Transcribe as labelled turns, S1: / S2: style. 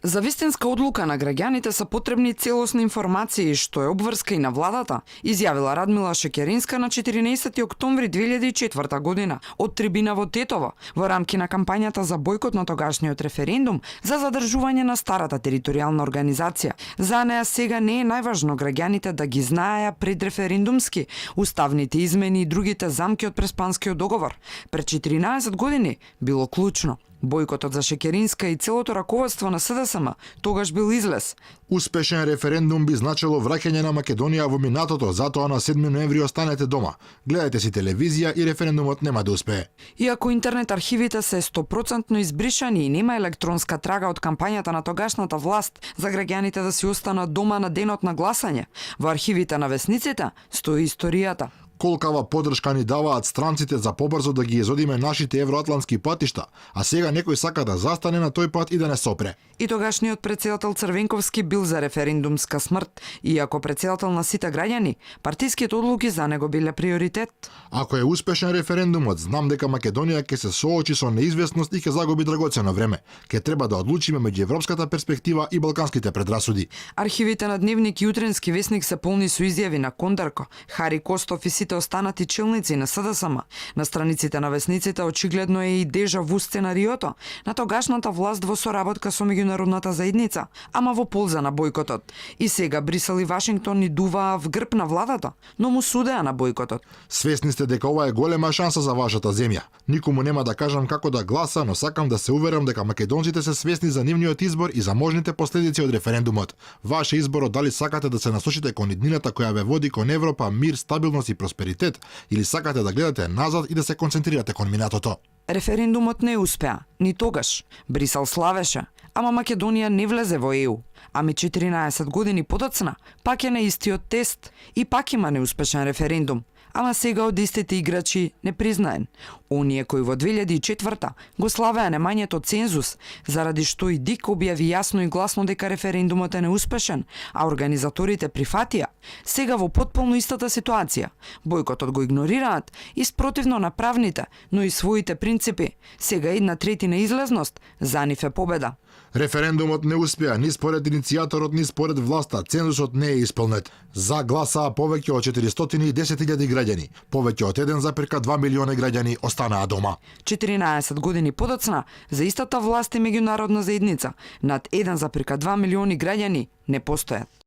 S1: За вистинска одлука на граѓаните се потребни целосни информации, што е обврска и на владата, изјавила Радмила Шекеринска на 14 октомври 2004 година од трибина во Тетово во рамки на кампањата за бојкот на тогашниот референдум за задржување на старата територијална организација. За неа сега не е најважно граѓаните да ги знаеа предреферендумски уставните измени и другите замки од Преспанскиот договор. Пред 14 години било клучно. Бојкотот за Шекеринска и целото раководство на СДСМ тогаш бил излез.
S2: Успешен референдум би значило враќање на Македонија во минатото, затоа на 7 ноември останете дома. Гледате си телевизија и референдумот нема да успее.
S1: Иако интернет архивите се 100% избришани и нема електронска трага од кампањата на тогашната власт за граѓаните да си останат дома на денот на гласање, во архивите на весниците стои историјата.
S2: Колкава поддршка ни даваат странците за побрзо да ги изодиме нашите евроатлантски патишта, а сега некој сака да застане на тој пат и да не сопре.
S1: И тогашниот претседател Црвенковски бил за референдумска смрт, иако претседател на сите граѓани, партиските одлуки за него биле приоритет.
S2: Ако е успешен референдумот, знам дека Македонија ќе се соочи со неизвестност и ќе загуби драгоцено време. Ќе треба да одлучиме меѓу европската перспектива и балканските предрасуди.
S1: Архивите на Дневник и Утренски весник се полни со изјави на Кондарко, Хари Костов и сите останати челници на СДСМ. На страниците на весниците очигледно е и дежа ву сценариото на тогашната власт во соработка со меѓународната заедница, ама во полза на бојкотот. И сега Брисел и Вашингтон ни дуваа в грб на владата, но му судеа на бојкотот.
S2: Свесни сте дека ова е голема шанса за вашата земја. Никому нема да кажам како да гласа, но сакам да се уверам дека македонците се свесни за нивниот избор и за можните последици од референдумот. Ваш е изборот дали сакате да се насочите кон иднината која ве води кон Европа, мир, стабилност и просперитет, или сакате да гледате назад и да се концентрирате кон минатото.
S1: Референдумот не успеа, ни тогаш. Брисел славеше, ама Македонија не влезе во ЕУ. Ами 14 години подоцна, пак е на истиот тест и пак има неуспешен референдум. Ама сега од истите играчи не признаен. Оние кои во 2004 го славеа немањето цензус, заради што и ДИК објави јасно и гласно дека референдумот е неуспешен, а организаторите прифатија, сега во потполно истата ситуација. Бојкотот го игнорираат и спротивно на правните, но и своите принципи. Сега една третина излезност, за нив е победа.
S2: Референдумот не успеа ни според иницијаторот, ни според власта. Цензусот не е исполнет. За гласаа повеќе од 410.000 граѓани. Повеќе од 1,2 милиони граѓани останаа дома.
S1: 14 години подоцна, за истата власт и меѓународна заедница, над 1,2 милиони граѓани не постојат.